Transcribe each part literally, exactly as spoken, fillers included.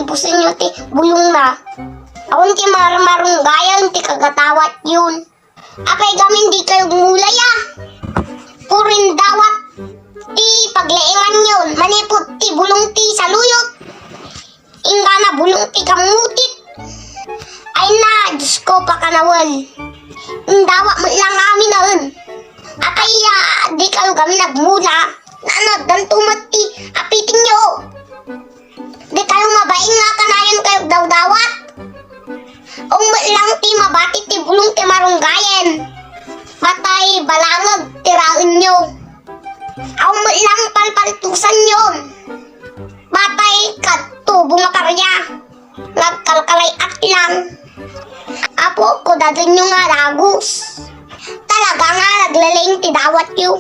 Pusinyo ti bulongna. Awan ti marmarunggayan ti kagatawatyon. Apay gamin di kayo mulaya? Purin dawat ti pagleenganyon, manipud ti bulong ti saluyot. Inggana bulong ti kammutit. Ay na, Diyos ko, pakanawen. Indawa met lang amin aen. Apay ya, di kayo gamin nagmula. Nano, danto met ti apitingyo. Di kayo mabain nga kanayon kayo dawdawat. Ummet lang ti mabati ti bulong ti marunggayen. Patay balangag ti raenyo. Ummet lang palpaltusanyo. Patay kadto bunga parya. Nagkalkalay-at lang. Apo, kudadenyo nga dagus. Talaga nga naglaling ti dawatyo.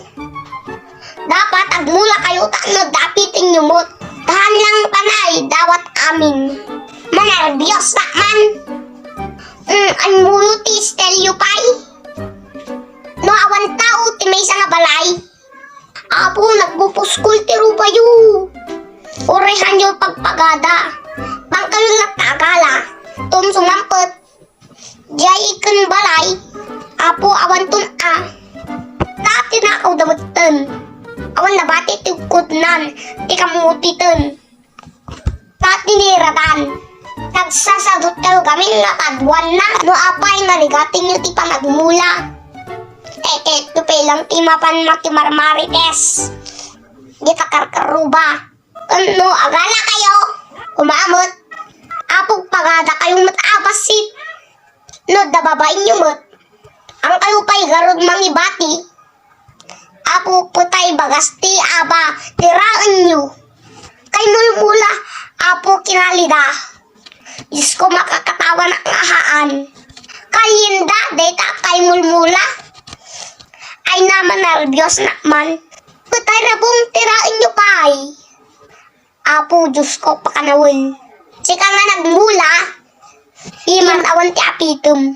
Dapat agmula kayo ta no dapiten yo met. Tahan lang panay dawat amin. Manerbios na man. Mm, anmuyo ti estelyo pay. No awan tao ti maysa nga balay. Apo, nagpupuskol ti rupayo. Urehanyo pagpagada. Bangkayon nagkagala. Tum sumampet. Diay ken balay, Apo, awan ton a. Ta tinakaw da metten. Awan nabati ti kudnan, ti kammutiten. Ta tiniradan. Nagsasadot kayo gamin nga kaduanna no apay narigatenyo ti panagmula. Ket no pay lang ti mapan makimarmarites. Di ta karkaruba. Ken no agala kayo, umamet. Apo, pagada kayo met a bassit. No adda babainyo met, an kayo pay garud mangibati. Apo, patay bagas ti aba ti raenyo. Kay mulmula, Apo, kinalida. Diyos ko, makakatawanak nga haan. Kalinda, dayta kay mulmula. Ay na, manerbios na man. Patay rabong ti raenyo pay. Apo, Diyos ko, pakanawen. Sika nga nagmula, iman awan ti apitem.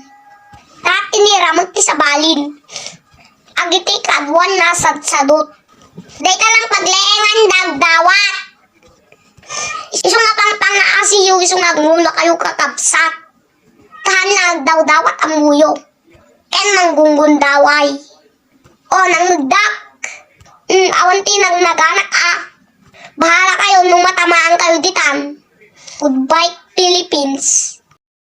Ta tiniramek ti sabalin. Agiti kaduanna sadsadot. Dayta lang pagleengan dagdawat. Isu nga pangpangaasiyo, isu nga agmula kayo kakabsat. Tahan na agdawdawat ammuyo. Ken manggungundaway. O, nangngegdak. Mm, awan ti nagnaganak a. Bahala kayo no matamaan kayo ditan. Goodbye, Philippines.